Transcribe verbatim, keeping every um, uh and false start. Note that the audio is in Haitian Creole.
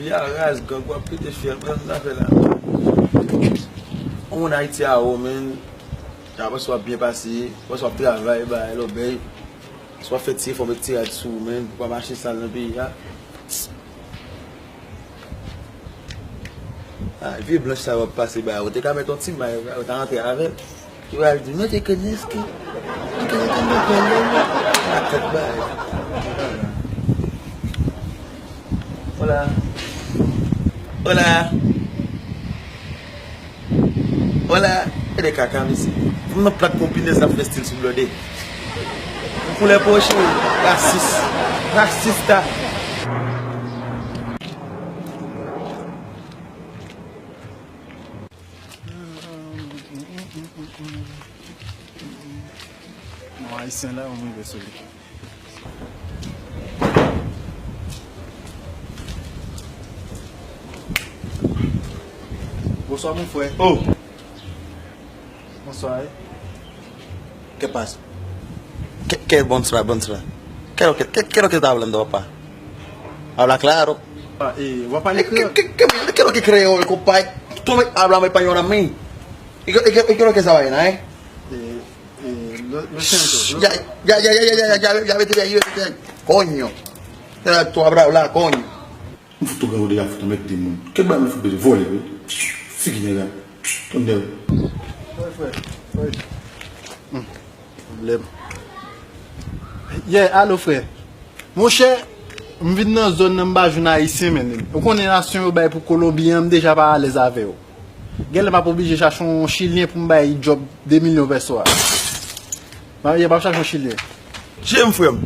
Ya raz, gang w ap pete fyèl, pran nan fè la. On moun Ayiti a ou, men. Ya panse w ap byen pase, panse w ap travay, bay lòbèy. Panse w ap fè ti efò, met ti rad sou ou, men. Ou pa mache sal nan peyi a. Ah, vye blanch sa w ap pase, bay, ou te ka met on ti may, bay, ou ta rantre avè l. Yo al di, mete Kenens ki, mete Kenens ki, la tèt bay. Hola. Hola. Hola. E de kaka, mesye. Fanm nan plat konbinezon ap fè stil sou blòde. Koulè poche, rasis. Rasista. Bon, Ayisyen la, mwen rive sou li. Bonswa, mon frè. Oh! Bonswa, wi. Kè pasa? Kè, kè bonswa, bonswa. Kè lo ke, kè, kè lo ke está hablando, papá? Habla claro. Ah, eh, w ap pale kreyòl? Kè, kè, kè, kè lo ke kreyòl, konpay? Tú me hablas español a mí. ¿Y qué, y qué, y qué es lo que esa vaina, eh? Eh, eh, lo, lo siento, lo Ya, ya, ya, ya, ya, ya, ya, ya, vete de ahí, vete de ahí. Coño. Tú hablas, habla, coño. M fout tou gade w deja fout anmède moun. Kèk bagay m fout bezwen vòlè wi. Figi nèg la. Tonnè. Wi, frè. Wi. Hmm. Pwoblèm. Yeah, alo, frè. Monchè, m vin nan zòn nan, m pa jwenn Ayisyen, men. Ou konnen nasyon yo bay pou Kolonbyen an, m deja pa alèz avè yo. Genlè m ap oblije chache yon Chilyen pou m bay djòb de milyon pèso a. M ap, m ap chache yon Chilyen. Jem, frè m.